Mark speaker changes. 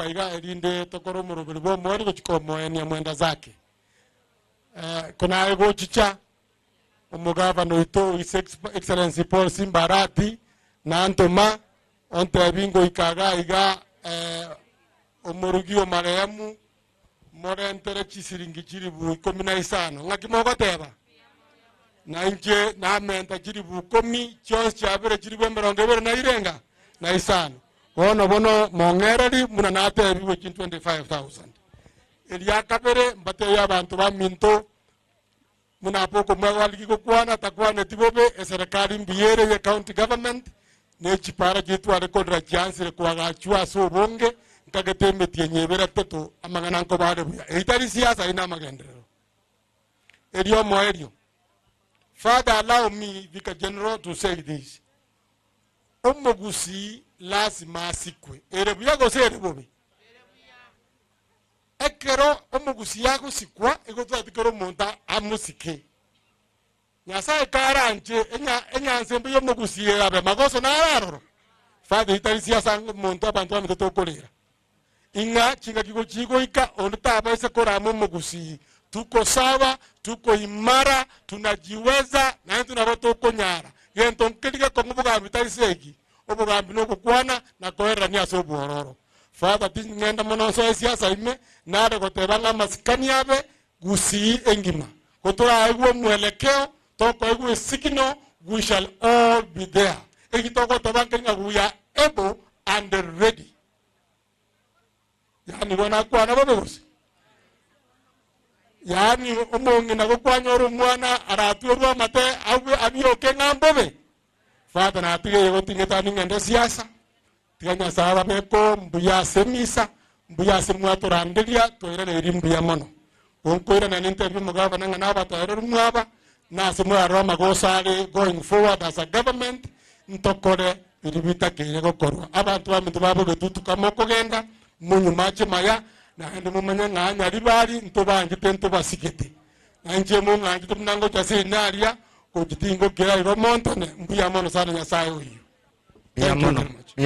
Speaker 1: Iga erinde tokore omoroberi bw'omoerio gochia komoenia mwenda zake. Konaye gochicha omogavana oito His Excellency Paul Simba Arati nantoma ontebi ngoika iga iga omorugi o marehemu morentere chisiringi chilifu ikomi na isano. Ng'aki mogoteba? Na inche namenta chilifu ikomi chionsi chiabere chilifu emerongo ebere na irenga na isano. Bono bono mong'ereri buna natebigwe chin 25,000. Eria kabere mbatebie abanto baminto buna apo okomwegwariki gokwana takwaneti bobe eserekari mbuya ere ye county government ne chipara chitware korera chiansire kwagachwa ase obonge nkagete emeti enye ebere etato amang'ana nkobare buya eitari siasa ina amagenderero erio omoerio. Father, allow me, Vicar General, to say this: omogusi lazima asikwe ere buya gose ere bobe. Ekero omogusi yagosikwa igo twatikere omonto amosike Nyasaye karanche enyansembe y'omogusi erabe magoso nararoro. Father, itari siasa omonto abanto bamete tokorera ing'a chingaki gochigoika onde tabaise korama omogusi. Tuko sawa, tuko imara, tunajiweza naende tunabo tokonyara gento nkeri gekong'u. Bogambi tari segi, obogambi nogokwana na koererania ase obwororo. Father, ting'enda mono nsoe siasa ime nare goteba ng'a amasikani abe gusii engima gotoraegwa omwelekeo tokoegwa esignal, we shall all be there. Egi togoteba nke ng'a we are able and ready. Yani bono akwana bobe gose yani omong'ina gokwanyora omwana aratwerwe amate abioke ng'a mbobe. Father, natigeye goting'etani ng'ende siasa. Tiga Nyasaye ababeko mbuya ase emisa, mbuya ase mwatoranderia twairaneri mbuya mono. Gonkoirana nintebie omogavana ng'a nabatoereru mwaba nase mwarora amagoso are. Going forward, as a government ntokore biri bitakeire gokorwa. Abanto baminto babogetutuka mokogenda monywe mache maya naende momanye ng'a nyaribari ntobanchete ntobasigete nainche mong'anchete buna ngocha ase enaria gochi tingokira igo montone mbuya mono sana. Nyasaye oyio.
Speaker 2: Mbuya
Speaker 1: Thank you
Speaker 2: mono.
Speaker 1: very much.